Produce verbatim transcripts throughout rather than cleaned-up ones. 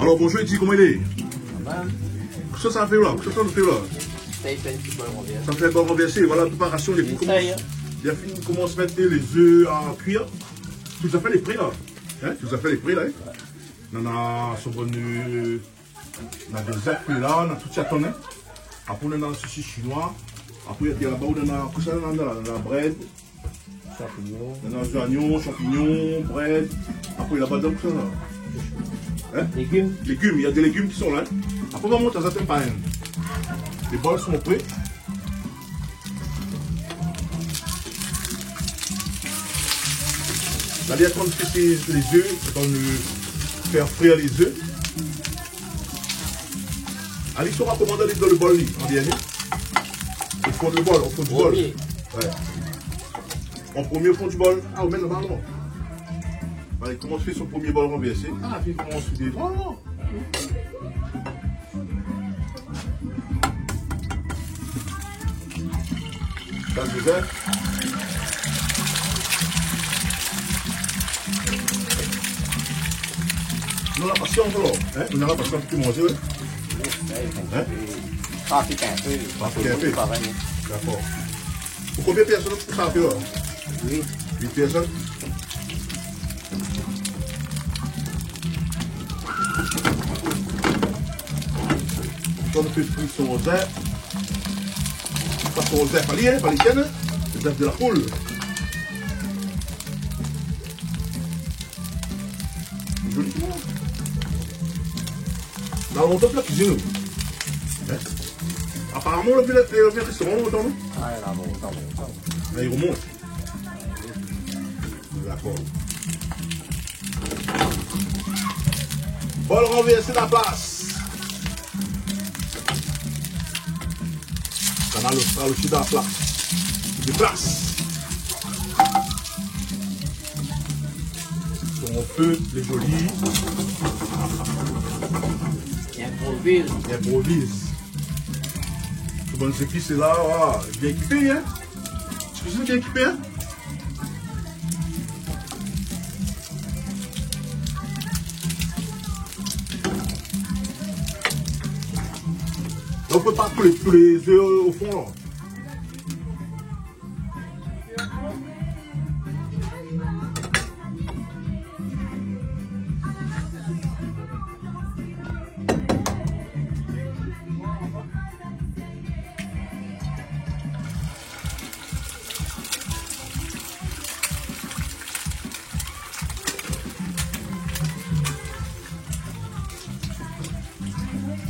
Alor, bonjour, Eddy, koman i lé ? Sa va ? Kosa sa fé la ? Kosa sa fé la ? Sa i fé in ti bol ranvèrsé. Sa fé in bol ranvèrsé, voilà, préparasyon, lé fine komans, hein. Lé fine komans mèt lé zèf a kuir. Tout zafèr lé pré la. Hein ? Tout zafèr lé pré la, hein ? Ouais. Nana son bone, euh, nana dé zèf la, nana tout sa i atann, hein ? Apré, nana sosis shinoi. Apré, nana laba, nana, kosa nana, nana brèd. Shanpignon. Nana zoignon, shanpignon, brèd. Apré, laba, donk, sa la. Hein ? Légim. Légim, nana dé légim ki lé la, hein. Apré, nou va mont azot in par in. Lé bol lé pré. La, li lé antrin fé lé zèf, antrin fé frir lé zèf. Alix, ou va komans mèt dan le bol, li, an dernié. O fon du bol, o fon du bol. Promié. Ouais. An promié, o fon du bol. Ah, ou mèt laba, non. Alé, komans fé son promié bol ranvèrsé. Ah, fine komans fé dé, non. Sa, sé sa. Nou la pasyans, alor, hein ? Nou la pasyans pou manzé, ouais. Hein ? Trafik in pé. Trafik in pé. Parèy, hein. Dakor. Pou konbien pèrsone sa fé la ? Uit. Uit pèrsone. Sa nou fé fri son zèf. Sa son zèf, pa li, hein, pa li kenn, hein. Zèf de la poul. Zoli, sa. Na lontan ou la kuiziné, ou. Hein ? Aparaman, ou la fé, ou la fé restoran lontan, non ? Ah, la, lontan, lontan. La, li romont. Dakor. Bol ranvèrsé, la plas. Kanal Austral osi dan la plas. Dé plas. Son fé, lé zoli. I inproviz. I inproviz. Tout bann zépis lé la, voilà. Bien ékipé, hein ? Kuizine bien ékipé, hein ? Donk, ou prépar tout lé, tout lé zèf o fon, la.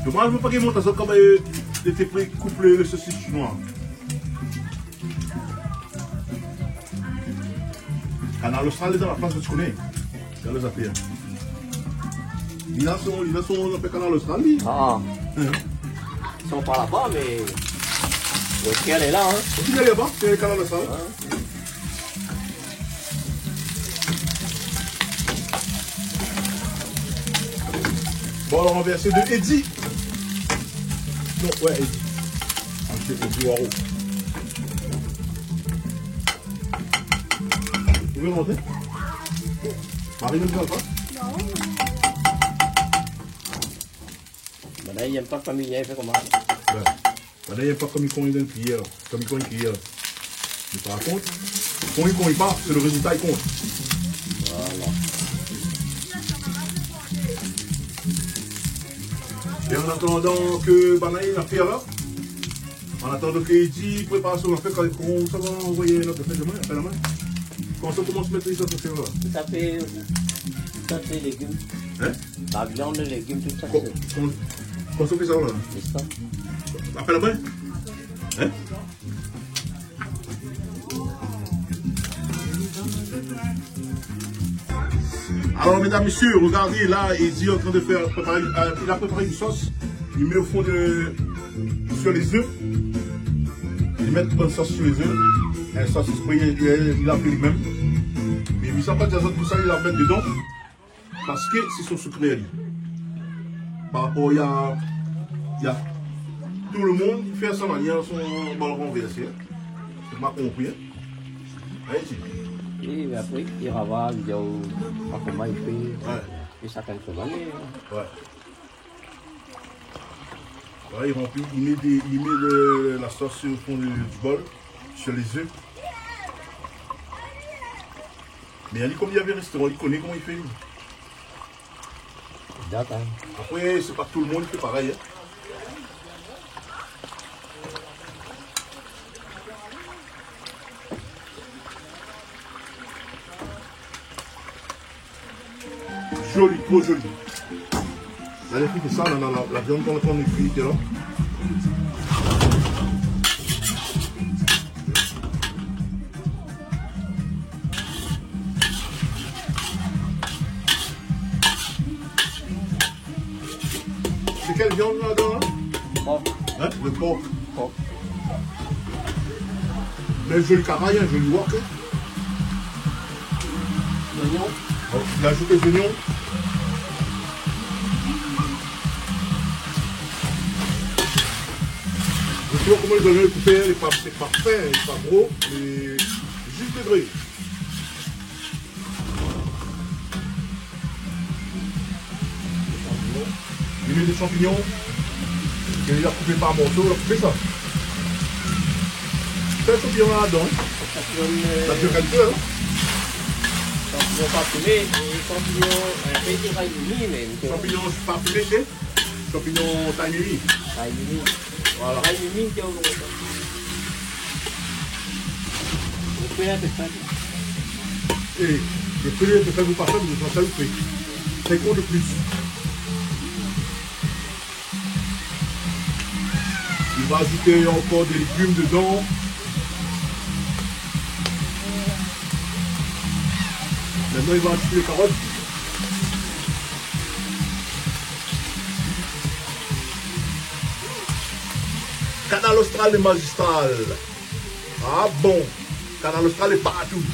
Domaz, mi pa gingn mont azot koman, euh, li té pré koup le, le sosis shinoi. Kanal Austral lé dan la plas, ou koné. Gard lé zafèr. Li na son, li na son, nou apèl Kanal Austral, li. Ah. Hein. Son pa laba, mé osi lé la, hein. Osi lé laba, sé Kanal Austral. Ouais. Bol ranvèrsé de Eddy. Non, ouais, Eddy. Monsieur Eddy Waro. Ou vé mont ? Marie, nou vé pa ? Non. Banna i yèm pa kan mi yèm fé koman. Ouais. Banna i yèm pa kan mi kongn dan kuiyèr, kan mi kongn kuiyèr. Mé par kont, kan mi kongn pa, sé le rézilta i kont. Voilà. É an atandan ke banna i fé la, an atandan ke Eddy i prépar son zafèr, kan, koman sa va anvoy in lot zafèr domin, apèl amoin. Kan sa komans mèt lé zafèr la. Sa fé, sa fé légim. Hein ? La viann, lé légim, tout sa, kan, sé kan, kan sa fé sa la. Sé sa. Apèl amoin. Hein ? Alor, médam, mésyé, regardé, la, Eddy lé antrin de fé, préparé, euh, li la préparé in sos. Li mèt o fon de, sur lé zèf. Li mèt bann sos sur lé zèf. In sos, li, li, li la fé li mèm. Mé mi sa pa di azot tousa li la mèt dedan. Parske sé son sekré ali. Par rapor, na, na tout le moun i fé sa, na son bol ranvèrsé. Ou la konpri, hein ? Alé, ti. É apré, i ravaz, i di, oh, pa koman i fé. Ouais. É shakinn son manièr, hein. Ouais. Voilà, li ranpli, li mèt dé, li mèt le, la sos su le fon du, du bol, su lé zèf. Mé ali, konm li lavé restoran, li koné koman li fé. Dakor. Apré, sé pa tout le moun i fé parèy, in. Zoli, tro zoli. La, li fé sa, la, la, la, la viann kan, kan li kui, la. Sé kèl viann ladan, la ? Pork. In ? Le pork. Pork. Mé zoli karay, in, zoli wok, in. Zoignon. Bon, li azout lé zoignon. Ou voi koman lé zoignon lé koupé, lé pa, lé pa fin, lé pa gro, lé zis degré. Li mèt dé shanpignon. Li la koupé par morso, la koupé sa. Fé shanpignon ladan. Shanpignon, euh, la pir kalité, in. Shanpignon parfimé, é shanpignon, euh, in pé de ray mimi mèm. Shanpignon parfimé, sé ? Shanpignon tay mimi. Tay mimi. Voilà. Tay mimi, té ou konmsa. Ou fé in pé sa. É, le pri, le pri, ou pa fé, mé sa, ou fé. Sé koi de plis ? Li va azout ankor dé légim dedan. Mintnan, li va azout lé karot. Kanal Austral lé mazistral. Ah bon, Kanal Austral lé partou.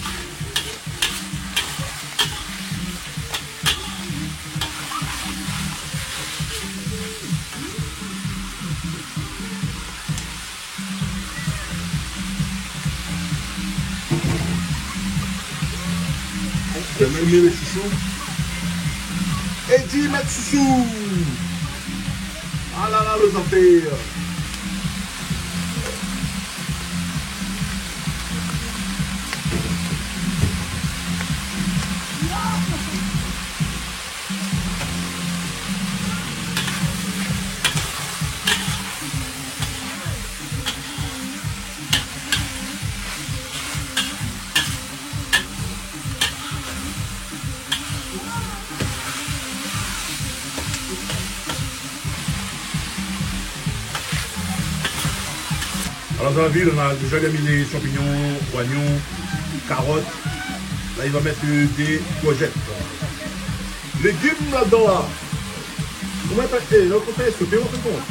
Mèt le shoushou. Eddy i mèt shoushou. Ah la la, lé zafèr. Alor, dan la vide, nou la déza mèt lé shanpignon, zoignon, karot. La, li va mèt, euh, dé korzèt. Légim ladan, la. Koman i apèl, é, lot koté, soté, ou fé koman ?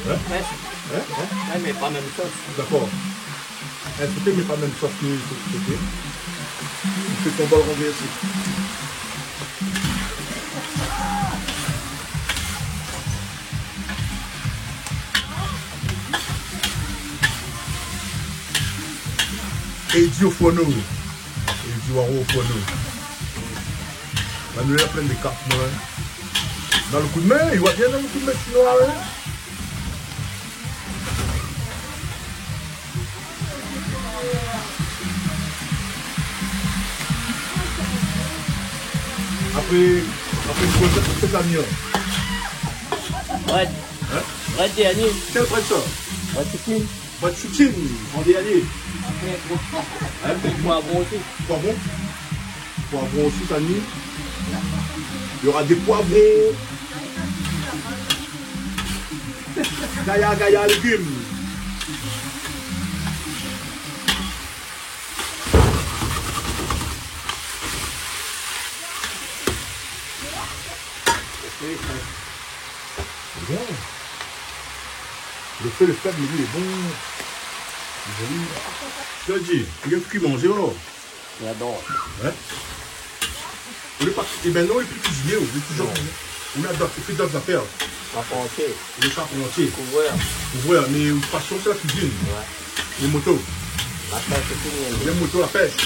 In ? Ouais. In ? In ? Ouais, mé pa mèm sos. Dakor. In soté, mé pa mèm sos ke, ke, ke, ke. Ou fé ton bol ranvèrsé. Eddy o fourno. Eddy Waro o fourno. Manuel la plin de kart, moin. Dan le koudmin, li voi bien dan le koudmin shinoi, in. Apré, apré, ou fé, ou fé sa mié. Brèd. In ? Brèd dernié. Kèl brèd sa ? Brèd chicken. Brèd chicken, an dernié. Apré, apré, poivron osi. Poivron ? Poivron osi, sa ni. Il y aura des poivrons. Gayar, gayar, légim. Bien. Le fé, le fé, mé li lé bon. Lé zoli. Sa di, li lé kui manzé, alor. J'adore. In ? Ou lé pa, é bin non, ou lé pi kuizinié, ou lé toujour, non, ou na dot, ou fé dot zafèr. Charpentier. Ou lé charpentier. Couvreur. Couvreur, mé ou pasion sé la kuizine. Ouais. Lé moto. Apré, sé fini, hein. Lé moto, la pèsh.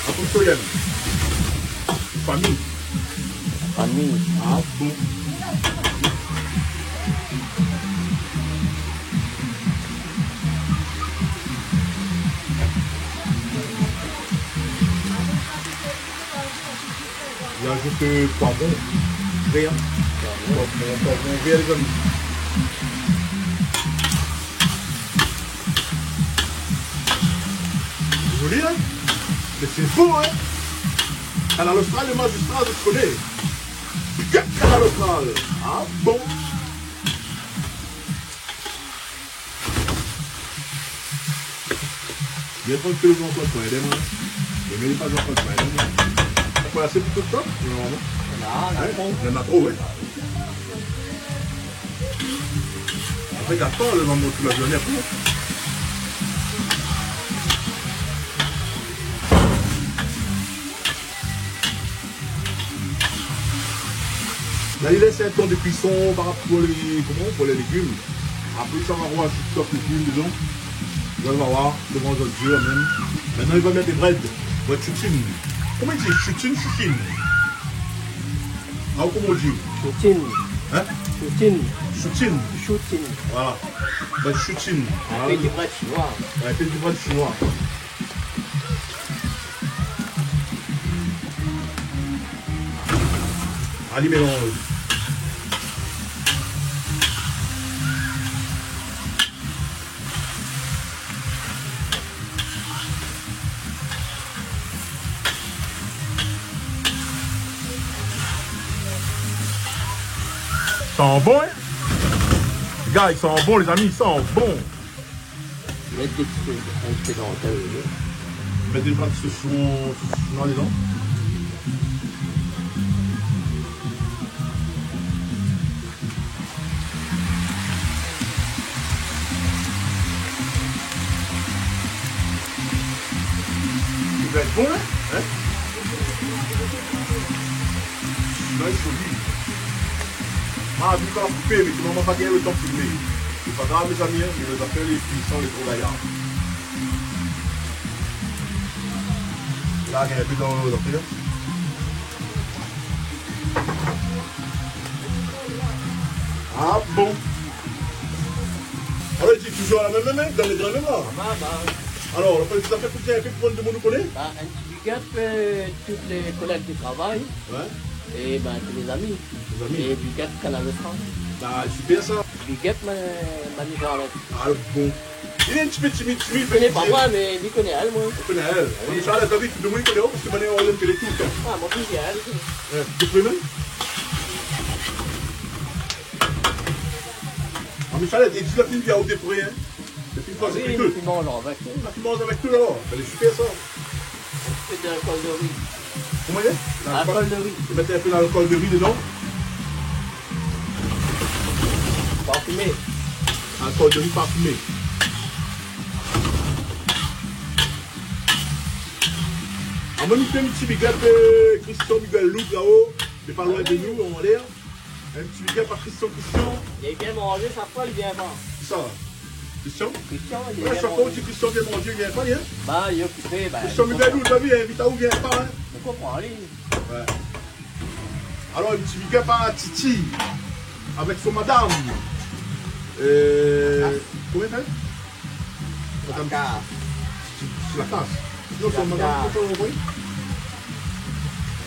Apré, kosa ou yèm ? Fami. Fami. Ah bon. Azout, euh, poivron vèr. Poivron, poivron vèr, lé zami. Zoli, in ? Mé sé bon, in ? Kanal Austral, le magistral, zot i koné. Big up Kanal Austral. Ah bon ? Bien trankil, Jean-Claude Coindin, moin. Mé li lé pa Jean-Claude Coindin, moin. Ou koné, sé pou tout tan ? Non, non. Non, non. Néna tro, oui. Apré, atann, le momon tout la zourné, apré. La, li lès in tan de kuison par rapor pou lé, koman, pou lé légim. Apré sa, va voir si ou mèt légim dedan. La, va voir koman sa i dir mèm. Mintnan, li va mèt brèd. Brèd shoutine. Koman i di shoutine, shoutine ? Ah, koman i di ? Shoutine. In ? Shoutine. Shoutine. Shoutine. Voilà. Brèd shoutine. In pé de brèd shinoi. Ouais, in pé de brèd shinoi. Alé, mélanz. I san bon, in ? Gars, i san bon, lézami, i san bon. Mèt in ti pé, in ti pé dan la tèl, oui. Mèt in ti pé de sos, sos shinoi dedan. Li va èt bon, in ? In ? Li va èt zoli. Ma vi va koupé, mé di moman pa gingn lo tan filmé. Sé pa grav, lézami, in, mé lé zafèr, lé kuison, lé tro gayar. La, gingn in pé dan lo zafèr. Ah bon. Alor, li di touzour la mèm, mèm, in, dan lé gran mèm la. Ba, ba. Alor, la fé sa fé pou dir in pé pou bann demoun nou koné. Ba, in ti big up, euh, tout lé kolèg de travay. Ouais. É ben, tout lé zami. Lé zami. É big up Kanal Austral. Ba, super sa. Big up, ma, ma nivo avèk. Ah bon. Li lé in ti pé timid, timid, mé li koné pa moin, mé li koné èl, moin. Li koné èl. Oui. Mé sa la, David, tout demoun i koné aou, parske moin, ou lé télé toultan. Ah, moin, mi di èl. Ouais, de pri mèm. Ah, mé sa la, li di la fine vi aou de pri, in. Li fine fé in ti pé tout. Ah oui, li manz avèk tout. Ah, li manz avèk tout, alor. Bin, lé super, sa. In ti pé d'alkol de ri. Koman i lé ? Alkol de ri. Ou mèt in pé d'alkol de ri dedan. Parfimé. Alkol de ri parfimé. Ah, moin, mi fé in ti big up, euh, Christian Miguel Loup, la-o, lé pa loin de nou, anlèr. In ti big up à Christian, Christian. Li vien manzé, shak foi li vien pa. Kisa ? Christian ? Christian, li vien manzé. Ouais, shak foi ou di Christian vien manzé, li vien pa, li, in ? Ba, li lé okipé, ba, Christian Miguel Loup, ou la vi, invit aou, li vien pa, in ? Ou konpran, li. Ouais. Alor, in ti big up à Titi, avèk son madam. Euh, koman i apèl ? Madam Lakas. Titi Lakas. Non, son madam, Lakas. Koman i apèl ?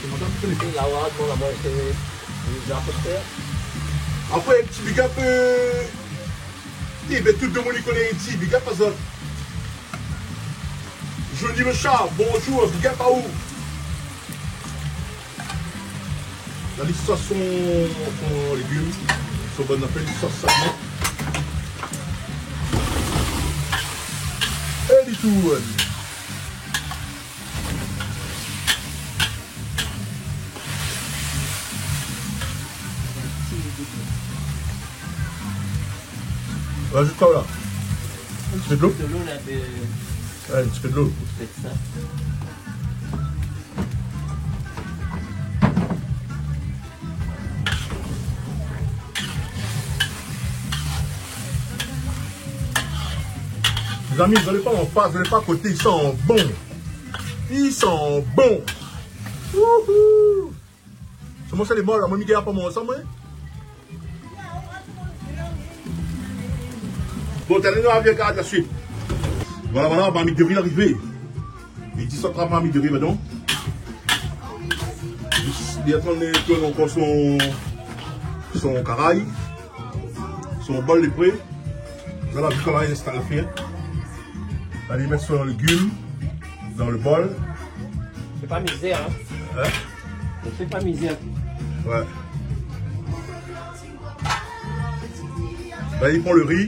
Son madam, mi koné pa. La, voilà, bon, la, moin, sé Lisa Poster. Apré, in ti big up, euh, é bin, tout demoun i koné, i di big up à zot. Johnny le chat, bonjour, big up à ou. La, li sos son, son légim, son bann afèr, li sos sa bien. É li tourn. Rajout koi la ? In ti pé dolo ? Dolo la, de... Ouais, in ti pé dolo. Pétèt sa. Lézami, zot lé pa anfas, zot lé pa akoté, i san bon. I san bon. Wouhou. Sé moin, sé lé mor la, moin, mi gingn pa manz sa, moin. Bon, talèr nou va vien gard la suit. Voilà, voilà, marmit de ri larivé. Li di sa, marmit de ri, madam. Li lé antrin tourn ankor son, son karay, son bol lé pré. La, la vi koman li instal fé. La li mèt son légim dan le bol. Sé pa mizèr, in. In ? Sé pa mizèr. Wé. La li pran le ri.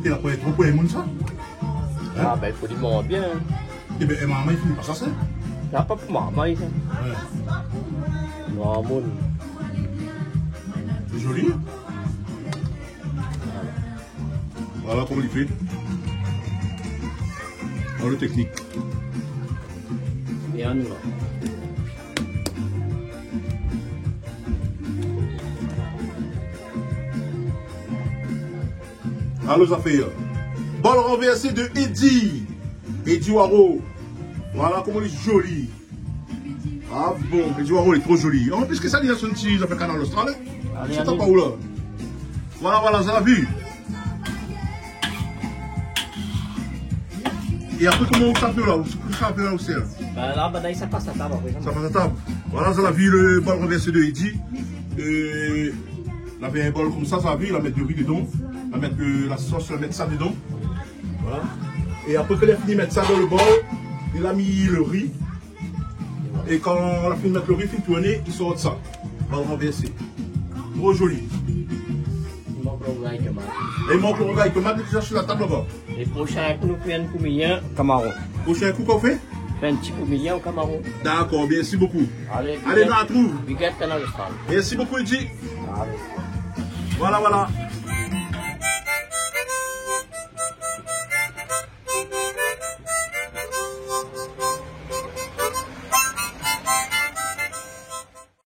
É apré, tro pou moun sa ? In ? A, bin, i fo li manz bien, in. Ében, é marmay i fini pa sa, sa ? Sa pa pou marmay, sa. Wé. Non, moun. Sé zoli. Voilà koman li fé. Voilà le teknik. É anou la. Alor, zafèr. Bol ranvèrsé de Eddy. Eddy Waro. Voilà koman li lé zoli. A bon, Eddy Waro lé tro zoli. An plis ke sa, li lé son ti zafèr Kanal Austral, in. Alé, sa alé. Sa pa ou la. Voilà, voilà, sa la vi. É apré, koman ou sa fé la ? Ou sa fé la, ou sèl ? Bin la, bin la, sa i pas a tab apré, sa. Sa i pas a tab. Voilà, sa la vi, le bol ranvèrsé de Eddy. Euh, lavé in bol konmsa, sa la vi, la mèt de ri dedan. La mèt, euh, la sos, la mèt sa dedan. Voilà. É apré ke li la fini mèt sa dan le bol, li la mi le ri. É kan la fini mèt le ri, fine tourné, li sort sa. Bol ranvèrsé. Tro zoli. I mank le rougay tomat. É i mank le rougay tomat, li lé déza su la tab laba. É proshin kou, nou fé in kou milien kamaron. Proshin kou, kosa ou fé ? Fé in ti kou milien o kamaron. Dakor, mèrsi bokou. Alé, alé, big up. Nou artrouv. Big up Kanal Austral. Mèrsi bokou, Eddy. Alé. Voilà, voilà.